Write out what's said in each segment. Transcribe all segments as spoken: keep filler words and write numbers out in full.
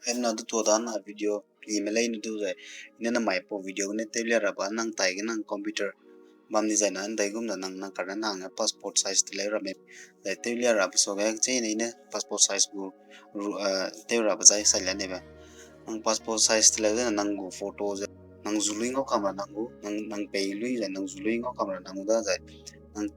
Hemna du tuada na video i me lei ne du zai, i ne namai pau video ne tewlia ra ba nang tai ge nang computer bam di zai na ndaigum da nang nang karne nang passport size teleu ra me. Zai tewlia ra be so ge che ne i ne passport size gu ru, eh, tew ra be zai sai le ne be. Nang passport size teleu de nang gu photo ze nang zu lui ngau kam ra nang gu, nang, nang pei lui zai nang zu lui ngau kam ra nang gu da zai. Nang,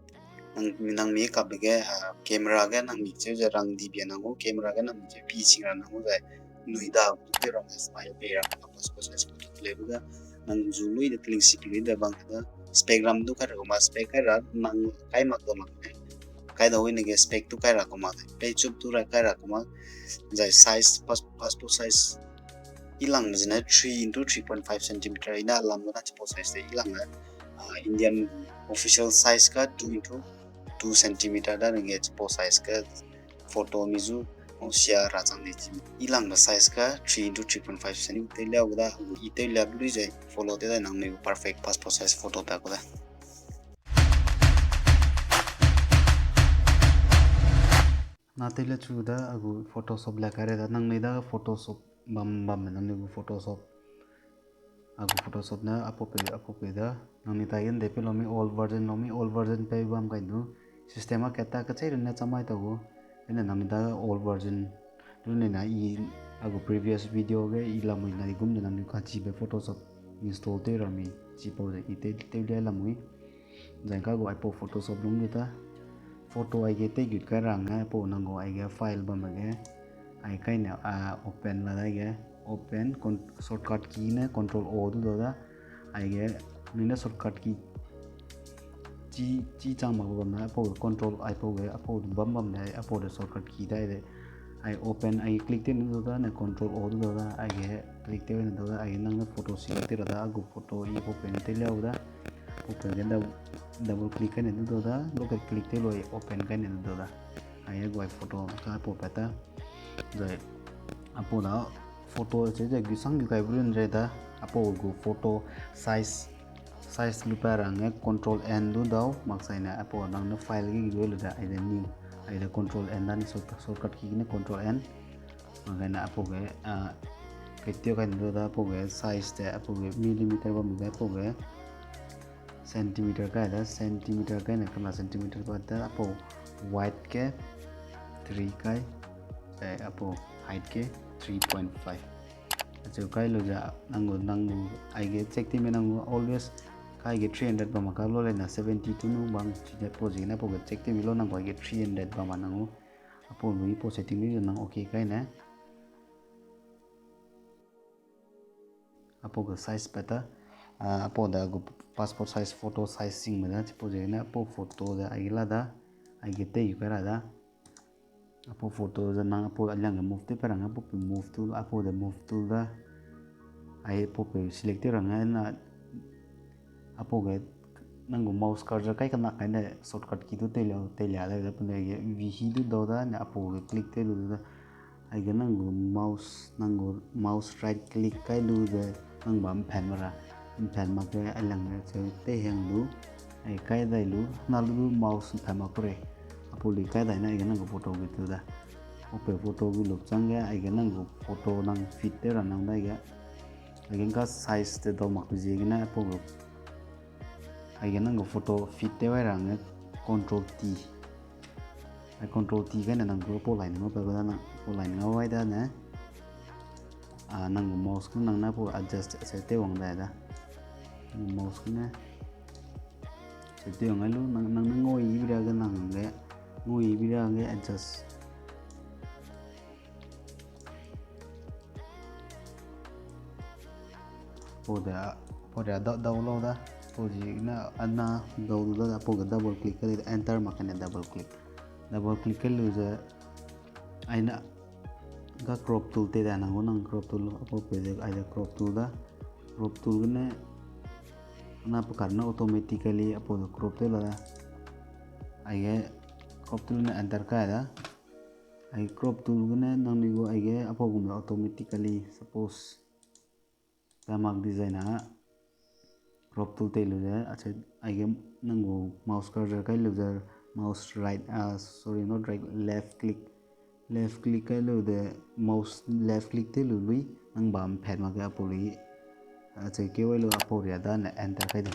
nang, nang mi kap ge, ah, camera ge nang mi cheu ze rang di bia nang gu, camera ge nang mi cheu pi ching ra nang gu zai. Nui da gu te rang smile pei ra nang passport size photo teleu de. Nang zu lui de tling sik lui de bang de. Spec ram du kai ra kuma spec kai ra nang kai mak do lang ne. Kai da wine ge spec tu kai ra kuma, pei chup tu ra kai ra kuma, zai size, pas-, passport size i lang zene three into three point five centimeter i na lam na chipau size te i lang na, ah, Indian official size ka two into two centimeter da nge chipau size ka photo mi zu, o sia ra chang di chi. I lang na size ka three into three point five centimeter te liau da, i te liau lui zai follow te da nang mi perfect passport size photo pa ku da. Na tewlia chu da a gu Photoshop le kare da nang nei da Photoshop bam bam nang nei gu Photoshop. A gu Photoshop na apo pe, apo pe da nang nei tai gen de pe lo mi old version lo mi old version pe bam kai du. System a kat ta ka chei run na chamai ta gu. Ene nang nei da old version. Lu nei na i a gu previous video ge i lamui na i gum de nang nei ka chi be Photoshop install te ra mi chi pau de i te, tewlia lamui. Zai ka gu aipau Photoshop lung du ta. Photo aige tei gut kai ra nge, aipau nang gu aige file bam ge. Ai kai ne, a, open la da ge. Open, con-, shortcut key ne control O du da da. Aige, nui ne shortcut key chi, chi chang mak bam na, aipau control, aipau ge, aipau bam bam de, aipau de shortcut key da de. Ai open, ai click te ne du da, ne control O du da da, aige click te ne du da, aige nang ne photo select te ra da, a gu photo i open te liau da. Open ge dou-, double click kai ne du da, loke click te loi open kai ne du da. Ai a gu ai photo ka aipau pa ta. Zai aipau da photo che ze gu sang gu kai brun re da. Aipau gu photo size, size lu pa ra nge control N du dau, mak sai ne aipau nang ne file ge gi lu da, ai de new, ai de control N da ni short-, shortcut key ne control N. Mak kai ne aipau ge, ah, kai teu kai ne du da aipau ge size te, aipau ge millimeter bam ge aipau ge centimeter kai da, centimeter kai ne kena centimeter pa ta, aipau width ke three kai, eh, aipau height ke three point five. Acheu kai lu ze nang gu, nang gu, aige check tew mi nang gu always kai ge three hundred bam ka lo le na seventy two nu bang, chi de pau ziegene aipau ge check tew mi lo nang gu aige three hundred bam nang gu. Aipau lui pau setting lui ze nang okay kai ne. Aipau ge size pa ta, ah, aipau da gu passport size photo size sing me da, chipau ziegene aipau photo ze aige la da, aige tei gu kai ra da. Aipau photo ze nang aipau aliang ge move tew pe ra nge aipau pe move tool, aipau de move tool da. Aipau pe select tew ra nge na aipau ge nang gu mouse cursor kai kena kai ne shortcut key du teilia, teilia da, da pene ge V key du dau da, ne aipau ge click tew lu da. Aige nang gu mouse, nang gu mouse right click kai lu ze nang ba mphan ma ra, mphan mak ge aliang ge cheu tei hang lu, ai kai dai lu, na lu du mouse mphan mak ku rei. Aipau lui kai dai na aige nang gu photo ge tu da. Aipau photo ge lup chang ge aige nang gu photo nang fit tew ra nang dai ge. Aige ka size te dau mak ziegene aipau gu aige nang gu photo fit tew ai ra nge control T. Ai control T kai ne nang gu aipau line ngau pa gu da nang, aipau line ngau ai da ne. Ah, nang gu mouse ke nang na aipau adjust se tew wang dai da. Nang gu mouse ke ne se tew wang ai lu, nang, nang ne ngau i bi ra ge nang ge, ngau i bi ra ge adjust. Pau de, pau de dau, dau lau da. Pau ziegene ana dau lu da, pau ge double click kai de enter mak kai ne double click. Double click kai lu ze, ai na ga crop tool tei da nang gu nang crop tool, aipau pe de ai de crop tool da. Crop tool gene, na pe kar na automatically aipau de crop tew la da. Aige crop tool ne enter kai da. Ai crop tool gene nang ni gu aige aipau gum de automatically, suppose, ta mak design a crop tool tei lu ze, ache aige nang gu mouse cursor kai lu ze, mouse right, uh, sorry, not right, left click. Left click kai lu de, mouse left click te lu lui, nang bam phat mak ge apau lui. Acheu keu ai lu apau ria da ne enter kai de.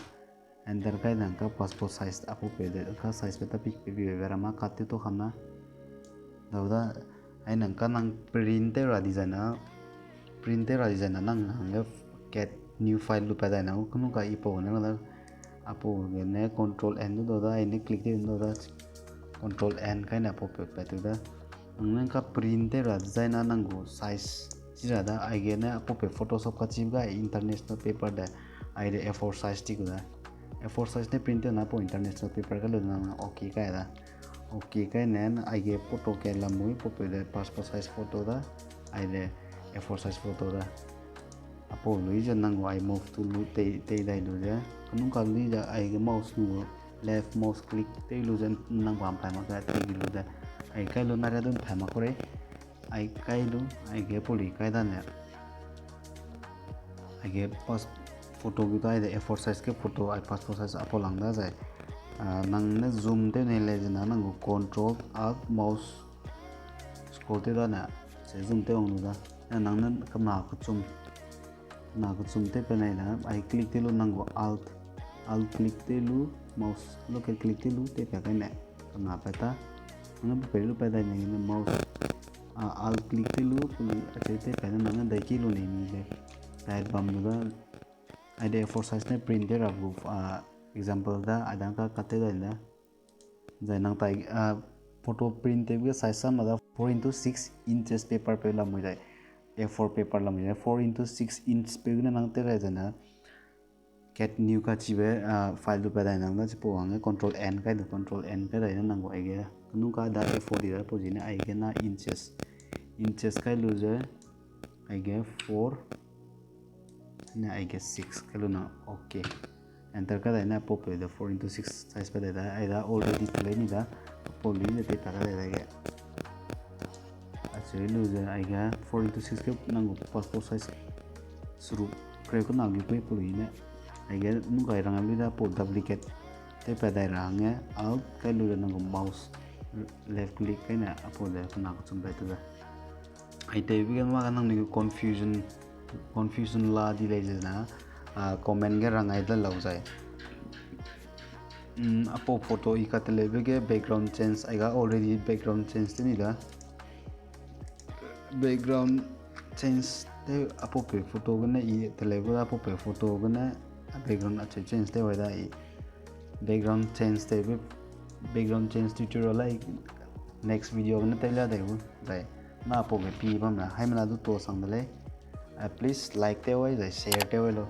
Enter kai nang ka passport size apau pe de, ka size pe ta pic pe bi be rama kat te to kham na. Dau da, ai nang ka nang print te ra design a, print te ra design a nang hangge cat new file lu pa dai na, kunu ka i pau ne da, apau gene control N du dau da, ai ne click te dau da, control N kai ne apau pe pa tu da. Nang nang ka print te ra design a nang gu size chi ra da, aige ne apau pe Photoshop ka chi ga international paper de, ai de A four size ti gu da. A four size ne print te na apau international paper ka lu nang okay kai da. Okay kai ne aige photo ke lamui apau pe de passport size photo da, ai de A four size photo da. Apau lui ze nang gu ai move tool lu tei, tei dai lu ze. Kanung ka lui ze aige mouse nu left mouse click tei lu ze nang bam pai mak ka tei lu ze. Ai kai lu na ria dun pai mak ku rei. Ai kai lu, aige pau lui kai da ne. Aige pas-, photo gu dai de A four size ke photo ai passport size apau lang da zai. Ah, nang ne zoom tew ne le zena nang gu control alt mouse scroll tew da ne, se zoom tew wang lu da. Na nang ne kena kechum, kena kechum tew pe nai da, ai click tew lu nang gu alt, alt click tew lu, mouse local click tew lu tew pa kai ne, kena pa ta. Nang ne pe pe lu pa dai ne mouse, ah, alt click tew lu, peli acheu tew pa ne nang ne dai ki lu nei ni le. Dai bam lu da, ai de A four size ne print tew ra gu, ah, example da, ai dang ka kat tew da ne. Zai nang tai, ah, photo print tewbe ge size sam ma da four into six inches paper peu lamui zai, A four paper lamui zai, four into six inch peu gene nang tew rai zai ne, cat new kachibe, ah, file du pa dai nang da chipau hangge control N kai du, control N kai dai ne nang gu aige, kanung ka da A four di da pau zi ne aige na inches, inches kai lu ze, aige four, ne aige six kai lu na, okay. Enter kai dai ne apau peu de four into six size pa dai da, ai da already teleu ni da, apau lui ze tei pa kai dai da ge. Acheu lu ze aige four into six ke nang gu passport size suru kreu kena gi pui pau lui ne. Aige nung kai rang lui da apau duplicate tei pa dai ra hangge, alt kai lu ze nang gu mouse left click kai ne apau de kena kechum pa tu da. Ai tewbe ge mâ ga nangnui gu confusion, confusion la di lei zena, ah, comment ge rang ai da lau zai. Apau photo i kateleube ge background change, ai ga already background change tew ni da. Background change tew apau peu photo gene i teleu gu da apau peu photo gene background acheu change tew ai da i. Background change tewbe, background change tutorial ai next video gene tew la dai gu zai. Na apau ge pi bam na haimena du to sang de lei. Ah, please like tew ai zai share tew ai lo.